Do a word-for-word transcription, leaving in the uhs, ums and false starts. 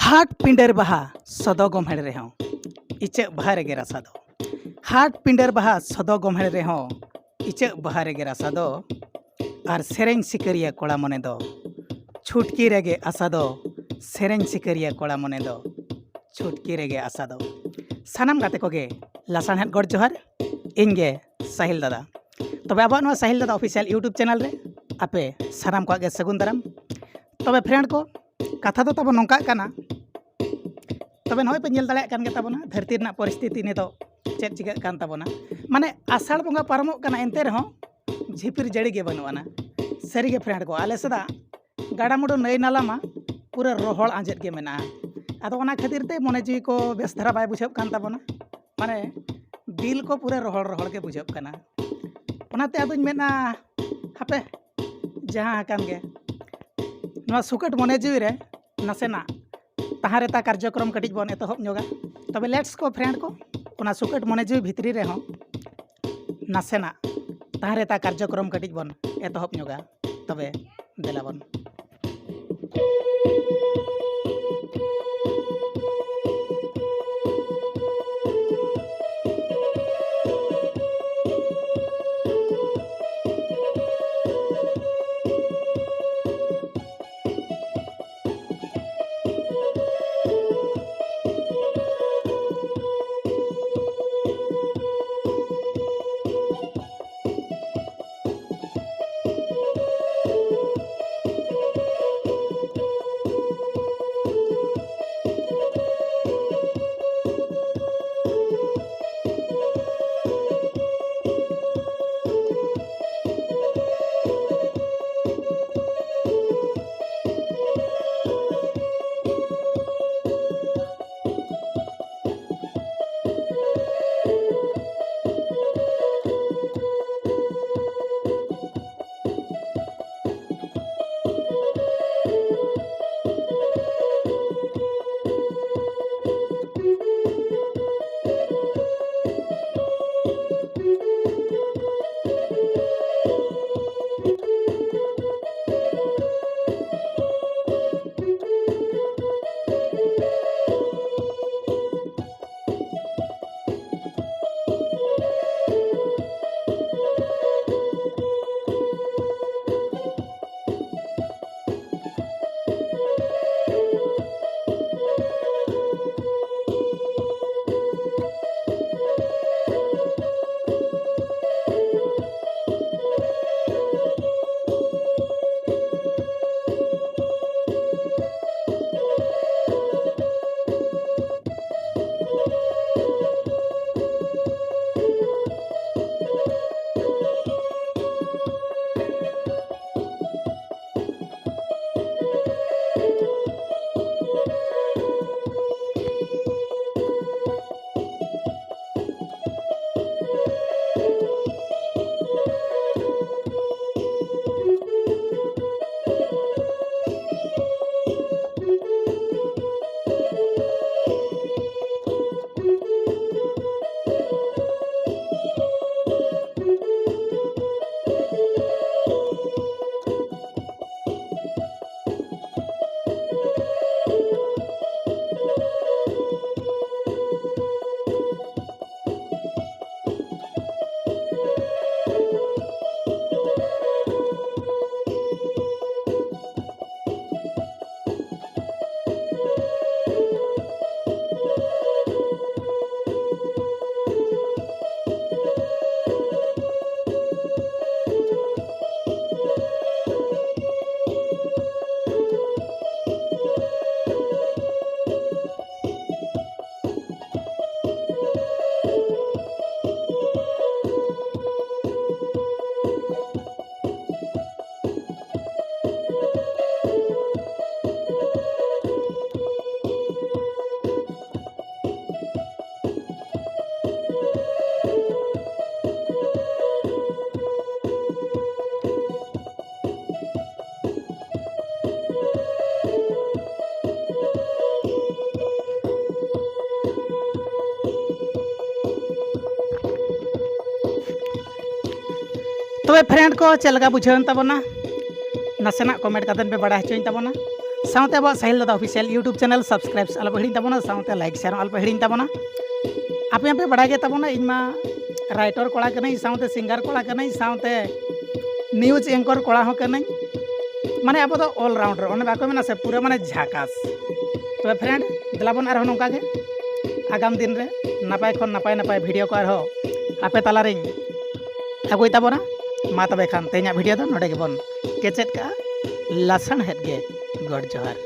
ᱦᱟᱴ ᱯᱤᱸᱰᱟᱹᱨ ᱵᱟᱦᱟ ᱥᱚᱫᱚ ᱜᱚᱢᱦᱮᱲ ᱨᱮᱦᱚᱸ ᱤᱪᱟᱹᱜ ᱵᱟᱦᱟ ᱨᱮᱜᱮ ᱨᱟᱥᱟ ᱫᱚ᱾ ᱦᱟᱴ ᱯᱤᱸᱰᱟᱹᱨ ᱵᱟᱦᱟ ᱥᱚᱫᱚ ᱜᱚᱢᱦᱮᱲ ᱨᱮᱦᱚᱸ ᱤᱪᱟᱹᱜ ᱵᱟᱦᱟ ᱨᱮᱜᱮ ᱨᱟᱥᱟ ᱫᱚ᱾ ᱟᱨ ᱥᱮᱨᱮᱧ ᱥᱤᱠᱟᱹᱨᱤᱭᱟᱹ ᱠᱚᱲᱟ ᱢᱚᱱᱮ ᱫᱚ ᱪᱷᱩᱴᱠᱤ ᱨᱮᱜᱮ ᱟᱥᱟ ᱫᱚ᱾ ᱥᱮᱨᱮᱧ ᱥᱤᱠᱟᱹᱨᱤᱭᱟᱹ ᱠᱚᱲᱟ ᱢᱚᱱᱮ ᱫᱚ ᱪᱷᱩᱴᱠᱤ ᱨᱮᱜᱮ ᱟᱥᱟ ᱫᱚ᱾ ᱥᱟᱱᱟᱢ ᱜᱟᱛᱮ ᱠᱚᱜᱮ ᱞᱟᱥᱟᱬᱦᱮᱫ ᱜᱚᱰ ᱡᱚᱦᱟᱨ᱾ ᱤᱧ ᱜᱮ ᱥᱟᱦᱤᱞ ᱫᱟᱫᱟ᱾ ᱛᱚᱵᱮ ᱟᱵᱚᱣᱟᱜ ᱱᱚᱣᱟ ᱥᱟᱦᱤᱞ ᱫᱟᱫᱟ ᱚᱯᱷᱤᱥᱤᱭᱟᱞ YouTube ᱪᱮᱱᱮᱞ ᱨᱮ ᱟᱯᱮ ᱥᱟᱱᱟᱢ ᱠᱚᱣᱟᱜ ᱜᱮ ᱥᱟᱹᱜᱩᱱ ᱫᱟᱨᱟᱢ᱾ ᱛᱚᱵᱮ ᱯᱷᱨᱮᱱᱰ ᱠᱚ, ᱠᱟᱛᱷᱟ ᱫᱚ ᱛᱟᱵᱚ ᱱᱚᱝᱠᱟᱜ ᱠᱟᱱᱟ᱾ ᱛᱚᱵᱮ ᱱᱚᱜᱼᱚᱭ ᱯᱮ ᱧᱮᱞ ᱫᱟᱲᱮᱭᱟᱜ ᱠᱟᱱ ᱜᱮ ᱛᱟᱵᱚᱱᱟ ᱫᱷᱟᱹᱨᱛᱤ ᱨᱮᱱᱟᱜ ᱯᱚᱨᱤᱥᱛᱷᱤᱛᱤ ᱱᱤᱛᱚᱜ ᱪᱮᱫ ᱪᱤᱠᱟᱹᱜ ᱠᱟᱱ ᱛᱟᱵᱚᱱᱟ᱾ ᱢᱟᱱᱮ ᱟᱥᱟᱲ ᱵᱚᱸᱜᱟ ᱯᱟᱨᱚᱢᱚᱜ ᱠᱟᱱᱟ, ᱮᱱᱛᱮ ᱨᱮᱦᱚᱸ ᱡᱷᱤᱯᱤᱨ ᱡᱟᱹᱲᱤ ᱜᱮ ᱵᱟᱹᱱᱩᱜ ᱟᱱᱟ, ᱥᱟᱹᱨᱤᱜᱮ ᱯᱷᱨᱮᱱᱰ ᱠᱚ᱾ ᱟᱞᱮ ᱥᱮᱫᱟᱜ ᱜᱟᱰᱟᱢᱩᱰᱩ ᱱᱟᱹᱭ ᱱᱟᱞᱟ ᱢᱟ ᱯᱩᱨᱟᱹ ᱨᱚᱦᱚᱲ ᱟᱸᱡᱮᱫ ᱜᱮ ᱢᱮᱱᱟᱜᱼᱟ᱾ ᱟᱫᱚ ᱚᱱᱟ ᱠᱷᱟᱹᱛᱤᱨ ᱛᱮ ᱢᱚᱱᱮ ᱡᱤᱣᱤ ᱠᱚ ᱵᱮᱥ ᱫᱷᱟᱨᱟ ᱵᱟᱭ ᱵᱩᱡᱷᱟᱹᱜ ᱠᱟᱱ ᱛᱟᱵᱚᱱᱟ᱾ ᱢᱟᱱᱮ ᱫᱤᱞ ᱠᱚ ᱯᱩᱨᱟᱹ ᱨᱚᱦᱚᱲ ᱨᱚᱦᱚᱲ ᱜᱮ ᱵᱩᱡᱷᱟᱹᱜ ᱠᱟᱱᱟ᱾ ᱚᱱᱟᱛᱮ ᱟᱫᱚᱧ ᱢᱮᱱᱟ, ᱦᱟᱯᱮ, ᱡᱟᱦᱟᱸ ᱟᱠᱟᱱ ᱜᱮ, ᱱᱚᱣᱟ ᱥᱩᱠᱟᱹᱴ ᱢᱚᱱᱮ ᱡᱤᱣᱤ ᱨᱮ ᱱᱟᱥᱮᱱᱟᱜ ᱛᱟᱦᱟᱸ ᱨᱮᱛᱟ ᱠᱟᱨᱡᱚᱠᱨᱚᱢ ᱠᱟᱹᱴᱤᱡ ᱵᱚᱱ ᱮᱛᱚᱦᱚᱵ ᱧᱚᱜᱟ᱾ ᱛᱚᱵᱮ ᱞᱮᱴᱥ ᱠᱚ ᱯᱷᱨᱮᱱᱰ ᱠᱚ, ᱚᱱᱟ ᱥᱩᱠᱟᱹᱴ ᱢᱚᱱᱮ ᱡᱤᱣᱤ ᱵᱷᱤᱛᱨᱤ ᱨᱮᱦᱚᱸ ᱱᱟᱥᱮᱱᱟᱜ ᱛᱟᱦᱟᱸ ᱨᱮᱛᱟ ᱠᱟᱨᱡᱚᱠᱨᱚᱢ ᱠᱟᱹᱴᱤᱡ ᱵᱚᱱ ᱮᱛᱚᱦᱚᱵ ᱧᱚᱜᱟ᱾ ᱛᱚᱵᱮ ᱫᱮᱞᱟ ᱵᱚᱱ᱾ ᱛᱚᱵᱮ friend ᱠᱚ, ᱪᱮᱫ ᱞᱮᱠᱟ ᱵᱩᱡᱷᱟᱹᱣᱮᱱ ᱛᱟᱵᱚᱱᱟ? ᱱᱟᱥᱮᱱᱟᱜ comment ᱠᱟᱛᱮᱫ ᱯᱮ ᱵᱟᱲᱟᱭ ᱦᱚᱪᱚᱧ ᱛᱟᱵᱚᱱᱟ᱾ ᱥᱟᱶᱛᱮ ᱟᱵᱚᱣᱟᱜ ᱥᱟᱦᱤᱞ ᱫᱟᱫᱟ official YouTube channel subscribe ᱟᱞᱚ ᱯᱮ ᱦᱤᱲᱤᱧ ᱛᱟᱵᱚᱱᱟ, ᱥᱟᱶᱛᱮ like share ᱦᱚᱸ ᱟᱞᱚ ᱯᱮ ᱦᱤᱲᱤᱧ ᱛᱟᱵᱚᱱᱟ᱾ ᱟᱯᱮ ᱦᱚᱸᱯᱮ ᱵᱟᱲᱟᱭ ᱜᱮ ᱛᱟᱵᱚᱱᱟ, ᱤᱧ ᱢᱟ writer ᱠᱚᱲᱟ ᱠᱟᱹᱱᱟᱹᱧ, ᱥᱟᱶᱛᱮ singer ᱠᱚᱲᱟ ᱠᱟᱹᱱᱟᱹᱧ, ᱥᱟᱶᱛᱮ news anchor ᱠᱚᱲᱟ ᱦᱚᱸ ᱠᱟᱹᱱᱟᱹᱧ᱾ ᱢᱟᱱᱮ ᱟᱵᱚ ᱫᱚ all rounder, ᱚᱱᱮ ᱵᱟᱠᱚ ᱢᱮᱱᱟ ᱥᱮ, ᱯᱩᱨᱟᱹ ᱢᱟᱱᱮ ᱡᱷᱟᱠᱟᱥ᱾ ᱛᱚᱵᱮ friend, ᱫᱮᱞᱟ ᱵᱚᱱ ᱟᱨᱦᱚᱸ ᱱᱚᱝᱠᱟ ᱜᱮ ᱟᱜᱟᱢ ᱫᱤᱱ ᱨᱮ ᱱᱟᱯᱟᱭ ᱠᱷᱚᱱ ᱱᱟᱯᱟᱭ ᱱᱟᱯᱟᱭ video ᱠᱚ ᱟᱨᱦᱚᱸ ᱟᱯᱮ ᱛᱟᱞᱟᱨᱤᱧ ᱟᱹᱜᱩᱭ ᱛᱟᱵᱚᱱᱟ᱾ ᱢᱟ ᱛᱚᱵᱮ ᱠᱷᱟᱱ ᱛᱮᱦᱮᱧᱟᱜ video ᱫᱚ ᱱᱚᱰᱮ ᱜᱮᱵᱚᱱ ᱠᱮᱪᱮᱫ ᱠᱟᱜᱼᱟ᱾ ᱞᱟᱥᱟᱲᱦᱮᱫ ᱜᱮ ᱜᱚᱰ ᱡᱚᱦᱟᱨ᱾